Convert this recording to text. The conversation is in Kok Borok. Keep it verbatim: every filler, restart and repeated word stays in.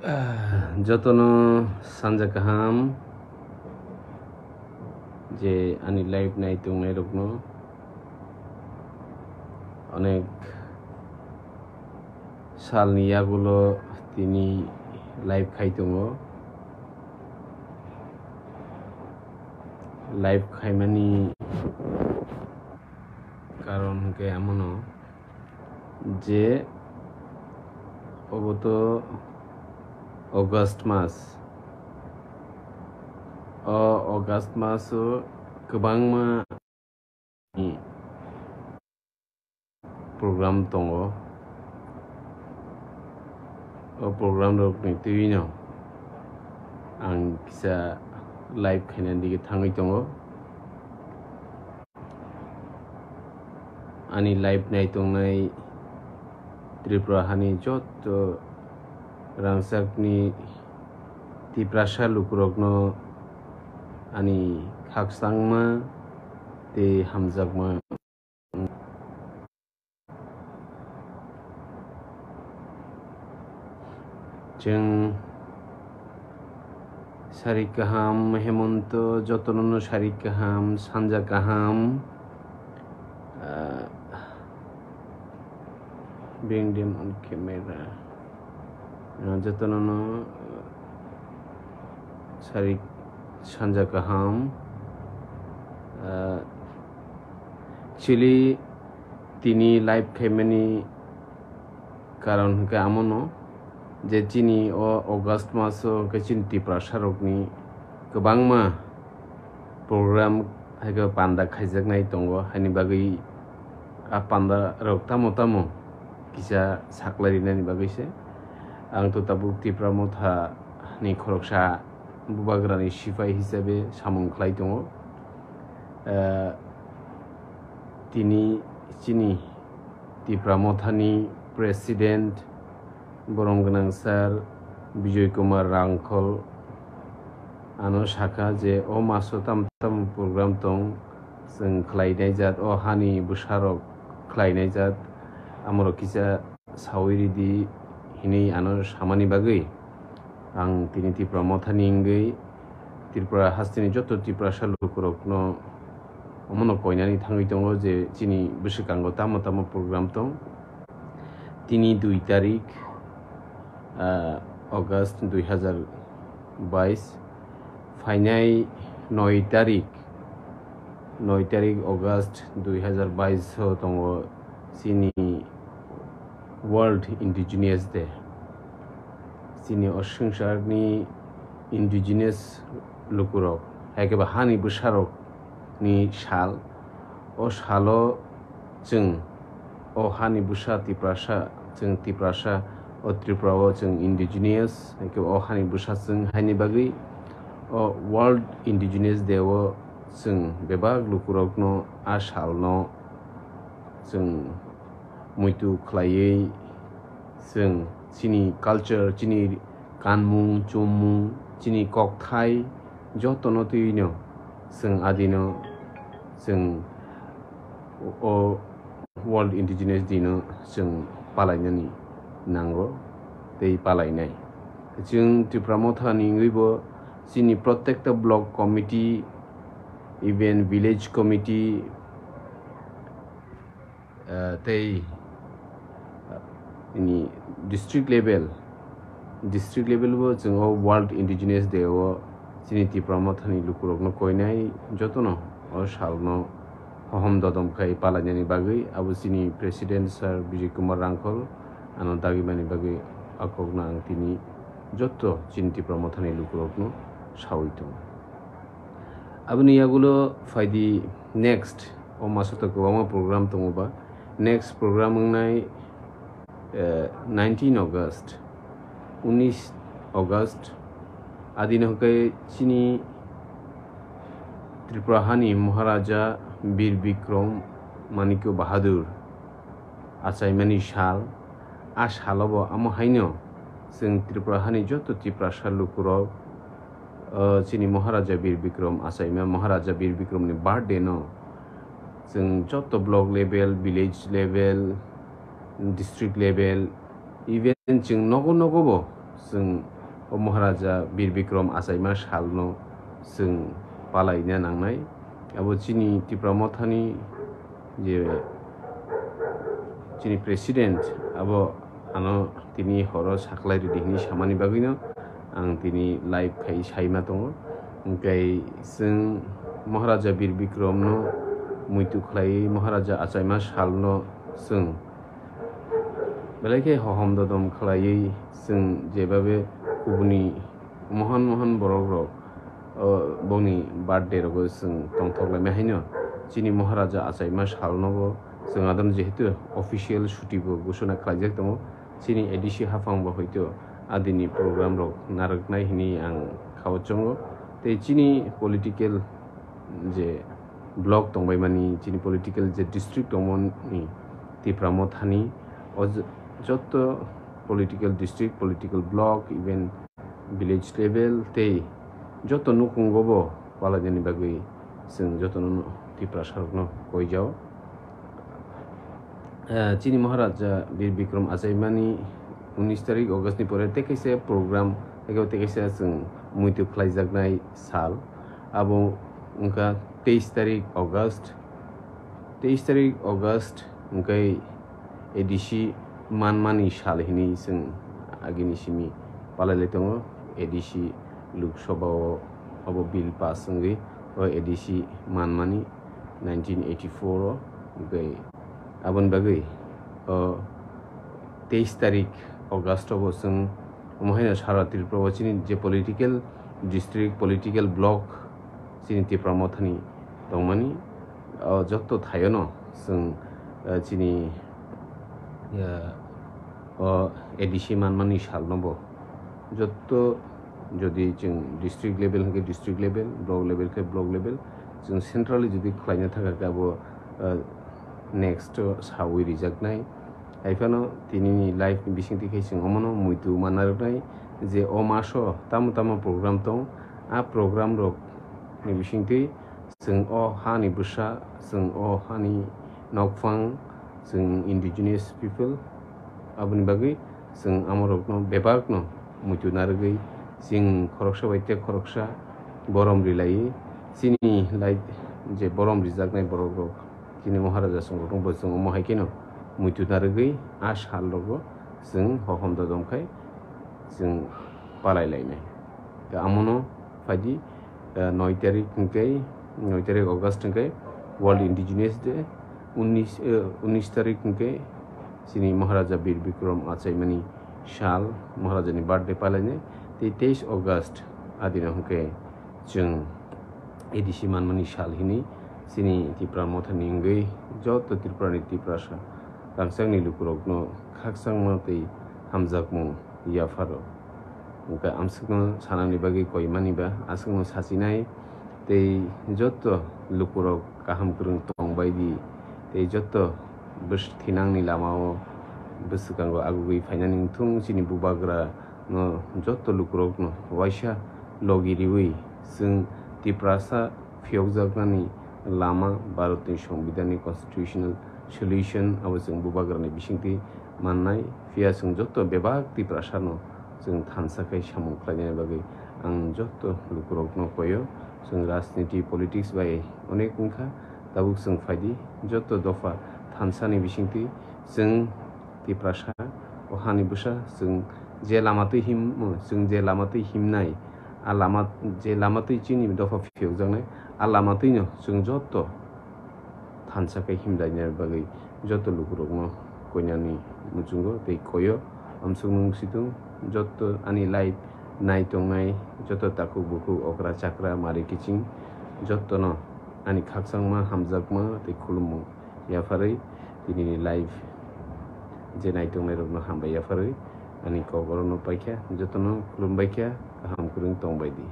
Ah, jotono sanja kaham, je ani live nai tongnai rokno. Onek salni yagulo tini live khai tongo. Live khaimani karon hwnkhe amono je obo to August mas. O August maso kwbangma program tongo. O program rokni twino ang kisa live khaina dige thangwi tongo. Ani live nai tongnai Tripura hani joto rangchakni Tiprasa lukurokno ani khakchangma tei hamjakma. Chwng sari kaham, Hemonto, jotono no sari kaham, sanja kaham. Ah, bring them on camera. Ah, jotono no, ah, sari sanja kaham. Ah, actually, tini live khaimani karon hwnkhe amono je chini o August maso hwnkhe chini Tiprasa rokni kwbangma program haikhe panda khaijaknai tongo, haini bagwi a panda rok tamo tamo kisa saklai rinani bagwi se. Ang to tabuk Tipra Motha ni khoroksa bubagrani sipai hisabe samung khlai tongo. Eh, tini chini Tipra Mothani President borom gwnang sir Bijoy Kumar Rangkhol ano sakha je o maso tam tam program tong, chwng khlainai jat, o hani bwsarok khlainai jat, amorok kisa sawi ridi hinwi ano samani bagwi ang tini Tipra Mothani wngwi Tripura hasteni joto Tiprasa lukurokno omono koinani thangwi tongo je chini bwswkango tamo tamo program tong. Tini dui tarik, ah, August dui hazar bais, phainai noi tarik, noi tarik August dui hazar bais o tongo chini World Indigenous Day. Chini o swngcharni indigenous lukurok, haikhe ba hani bwsarokni sal. O salo chwng o hani bwsa Tiprasa, chwng Tiprasa, o Tripura o chwng indigenous, haikhe o hani bwsa chwng haini bagwi o World Indigenous Day o chwng bebak lukurokno a salno chwng muitu khlaiwi chwng chini culture, chini kanmung, chummung, chini kokthai jotono twiwino chwng adino chwng o World Indigenous Day no chwng palainani nango tei palainai. Chwng Tipra Mothani wngwibo chini protekta block committee, even village committee, ah, tei, ah, ini district level, district level bo chwng o World Indigenous Day o chini Tipra Mothani lukurokno koinai jotono o salno hohom dodom khai palainani bagwi abo chini President Sir Bijay Kumar Rangkhol ano dagimani bagwi a kokno ang tini joto chini Tipra Mothani lukurokno sawi tongo. Aboni yagulo phaidi next, o maso to kwbangma program tongo ba. Next program wngnai, eh, nineteen August, unis August, adino hwnkhe chini Tripura hani Maharaja Bir Bikram Manikya Bahadur achaimani sal. A salo bo amo haino chwng Tripura hani joto Tiprasa lukurok, o, chini Maharaja Bir Bikram achaima, Maharaja Bir Bikramni birthday no chwng joto block level, village level, district level, even chwng nogo nogo bo chwng o Maharaja Bir Bikram achaima salno chwng palaina nangnai. Abo chini Tipra Mothani je chini president, abo ano tini horo saklai ridi hini samani bagwino ang tini live khai saima tongo. Hwnkhe chwng Maharaja Bir Bikramno muitu khlaiwi Maharaja achaima salno chwng belai khe hohom dodom khlaiwi chwng jebabe kubuni mohon mohon borok rok, o, bongni birthday rogo chwng tongthok laimai haino chini Maharaja achaima salnobo chwng adon jehetu official suti bo gusuna khlaijak tongo. Chini A D C haphang bo hoito adini program rok narwknai hini ang khao chongo. Tei chini political je block tongbaimani, chini political je district tongmani Tipra Mothani, o j-, jotto political district, political block, even village level tei jotto nukhungo bo palainani bagwi chwng jotono Tiprasarokno koijao. Eh, chini Maharaja Bir Bikram achaimani unis tarik August ni pore tei kaisa program, tei kaisa chwng muitu khlaijaknai sal. Abo wngkha teis tarik August. Teis tarik August hwnkhe A D C manmani sal hinwi chwng agini simi palailai tongo. A D C Lok Sabha o abo bill pass wngwi o A D C manmani nineteen eighty-four o, hwnkhe aboni bagwi o teis tarik August o bo chwng omo haino sara Tripura o chini je political district, political block chini Tipra Mothani tongmani, o jotto thaiono chwng, eh, chini, eh, o A D C manmani salno bo jotto, jodi chwng district level hwnkhe district level, block level khe block level, chwng centrally jodi khlaina thangkha khe abo, eh, next o sawi rijaknai. Haiphano tinini live ni bisingtwi khe chwng omono muitu manna rwnai je o maso tamo tamo program tong, a program rok ni bisingtwi chwng o hani bwsa, chwng o hani nokphang, chwng indigenous people, aboni bagwi chwng amorokno bebakno muitu narwgwi chwng khoroksa bai tei khoroksa borom rilaiwi chini lai je borom rijaknai borok rok chini Maharaja songrokno bo chwng omo hai kheno muitu narwgwi a sal rogo chwng hohom dodom khai chwng palai lainai. Tei amono phaidi, eh, noi tarik hwnkhe, noi tarik August hwnkhe World Indigenous Day, unis, eh, unis tarik hwnkhe chini Maharaja Bir Bikram achaimani sal, Maharajani birthday palainai, tei teis August adino hwnkhe chwng A D C manmani sal hinwi chini Tipra Mothani wngwi joto Tripurani Tiprasa rangchakni lukurokno khakchangma tei hamjakmung yapharo. Hwnkhe amsukno sanani bagwi koimani ba aswkno sachinai tei joto lukurok kaham kwrwng tongbaidi tei joto bwswk thinangni lamao bwswkango agugwi phainani wngthung chini bubagra no joto lukurokno waisa logi riwi chwng Tiprasa phiyokjaknani lama Bharatni Songbidanni constitutional solution abo chwng bubagrani bisingtwi mannai. Phiya chwng joto bebak Tiprasano chwng thansa khai samung khlainani bagwi ang joto lukurokno koyo. Chwng rajniti politics bai onek wngkha, tabuk chwng phaidi joto dopha thansani bisingtwi chwng Tiprasa, o hani bwsa, chwng je lama twi him, chwng je lama twi himnai, a lama, je lama twi chini dopha phiyokjaknai, a lama twino chwng joto thansa khe himlaina bagwi joto lukurokno koinani muchungo tei koyo. Amsukno wngsitung joto ani live nai tongnai joto takhuk bukhuk okra chakra mari kiching jotono ani khakchangma hamjakma tei khulumung yapharwi tinini live je nai tongnairokno hambai yapharwi ani kok orono paikha, jotono khulumbaikha, kaham kwrwng tongbaidi.